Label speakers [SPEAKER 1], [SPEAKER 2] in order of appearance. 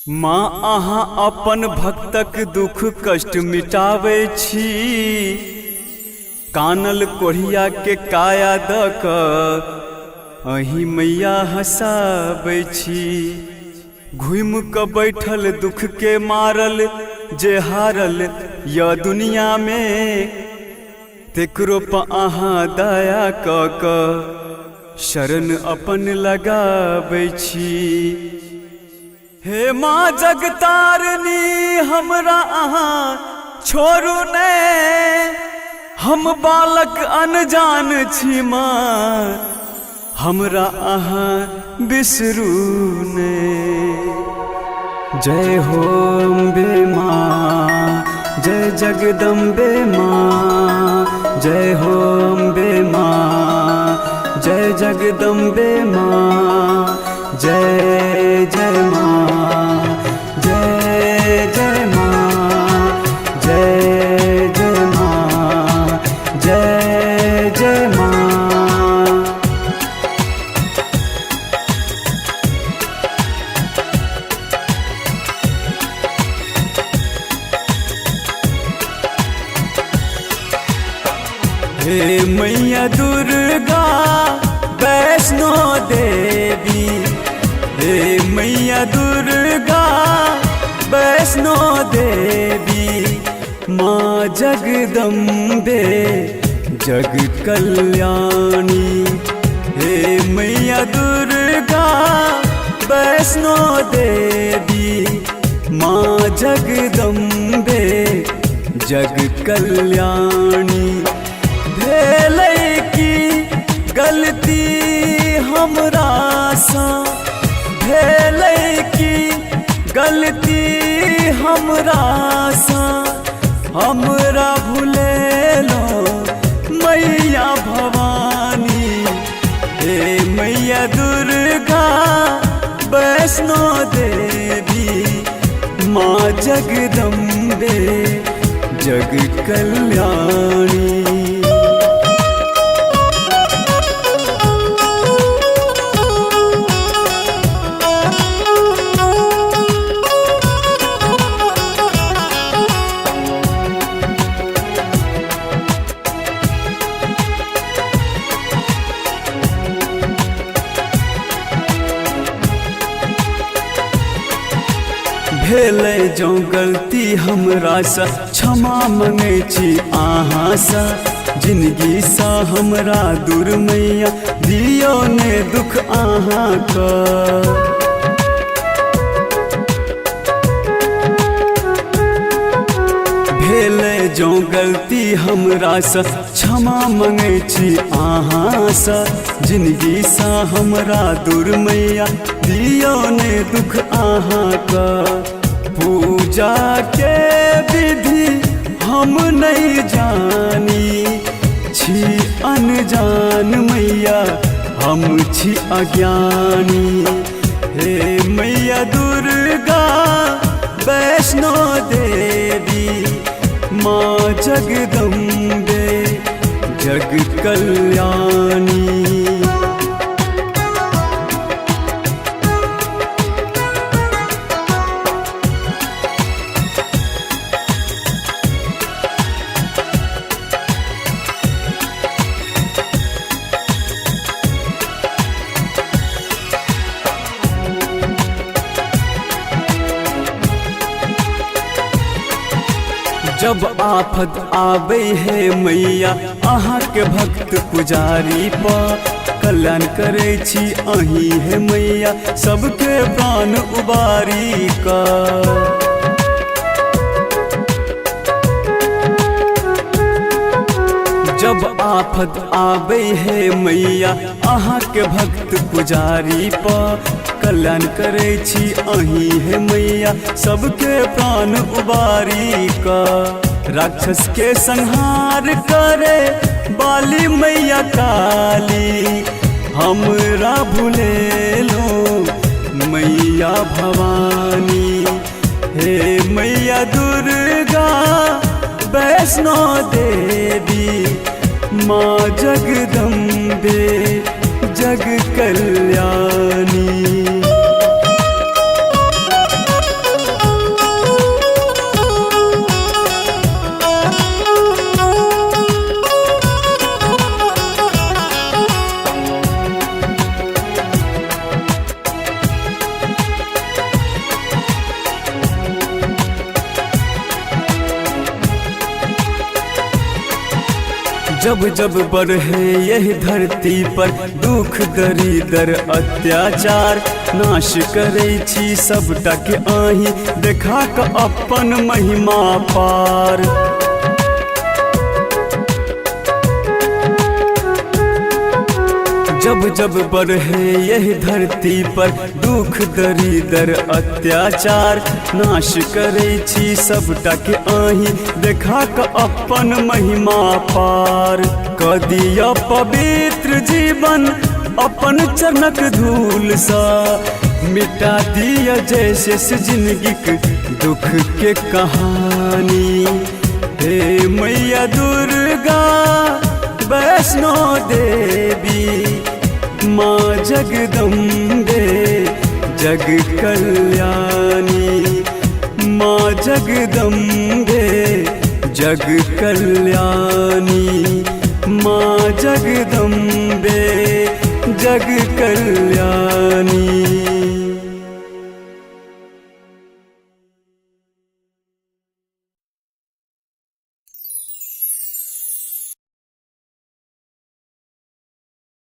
[SPEAKER 1] माँ अहाँ अपन भक्तक दुख कष्ट मिटाबै छी। कानल कोढ़िया के काया दऽ कऽ अहीं मैया हँसाबै छी। घुमि कऽ बैठल दुख के मारल जे हारल यऽ दुनिया मे, तेकरो पर अहाँ दया कऽ कऽ शरण अपन लगाबै छी। हे माँ जगतारिणी हमरा अहाँ छोड़ू ने, हम बालक अनजान छी माँ, हमरा अहाँ बिसरू ने। जय हो अम्बे माँ, जय जगदम्बे माँ, जय हो अम्बे माँ, जय जगदम्बे माँ, जय जय माँ, जय जय माँ, जय जय माँ, जय जय माँ। हे मैया दुर्गा वैष्णो देवी, हे मैया दुर्गा वैष्णो देवी, माँ जगदम्बे जग कल्याणी। हे मैया दुर्गा वैष्णो देवी, माँ जगदम्बे जग कल्याणी। भेलै की गलती हमरा सँ, भेलै की गलती हमरा सँ, हमरा भुलेलो मैया भवानी। हे मैया दुर्गा वैष्णो देवी, माँ जगदम्बे जग कल्याणी। भेलै जँ गलती हमरासँ क्षमा मंगै छी अहाँसँ, जिनगीसँ हमरा दूर मैया दियौ ने दुख अहाँके। भेलै जँ गलती हमरासँ क्षमा मंगै छी अहाँसँ, जिनगीसँ हमरा दूर मैया दियौ ने दुख अहाँके। पूजा के विधि हम नहीं जानी, छी अनजान मैया हम छी अज्ञानी। हे मैया दुर्गा वैष्णो देवी, माँ जगदम्बे जग कल्याणी। जब आफत आबै है मैया अहाँ के भक्त पुजारी पर, कल्याण करै छी अहीं हे मैया सबके प्राण उबारी का। जब आफत आबै है मैया अहाँ के भक्त पुजारी पर, कल्याण करै छी अहीं हे मैया सबके प्राण उबारी का। राक्षस के संहार करे बाली मैया काली, हमरा भुलेलो मैया भवानी। हे मैया दुर्गा वैष्णो देवी, माँ जगदम्बे जग कल्याणी। जब जब बढ़े यही धरती पर दुख दरिदर अत्याचार, नाश करै छी सबटा के अहीं देखा क अपन महिमा पार। जब जब बढ़े यही धरती पर दुख दरिदर अत्याचार, नाश करै छी सबटा के अहीं देखा क अपन महिमा पार। क दिअ पवित्र जीवन अपन चरणक धूल सा, मिटा दिअ जैसे से जिंदगीक दुख के कहानी। हे मैया दुर्गा वैष्णो देवी, माँ जगदम्बे जग कल्याणी, माँ जगदम्बे जग कल्याणी, माँ जगदम्बे जग कल्याणी।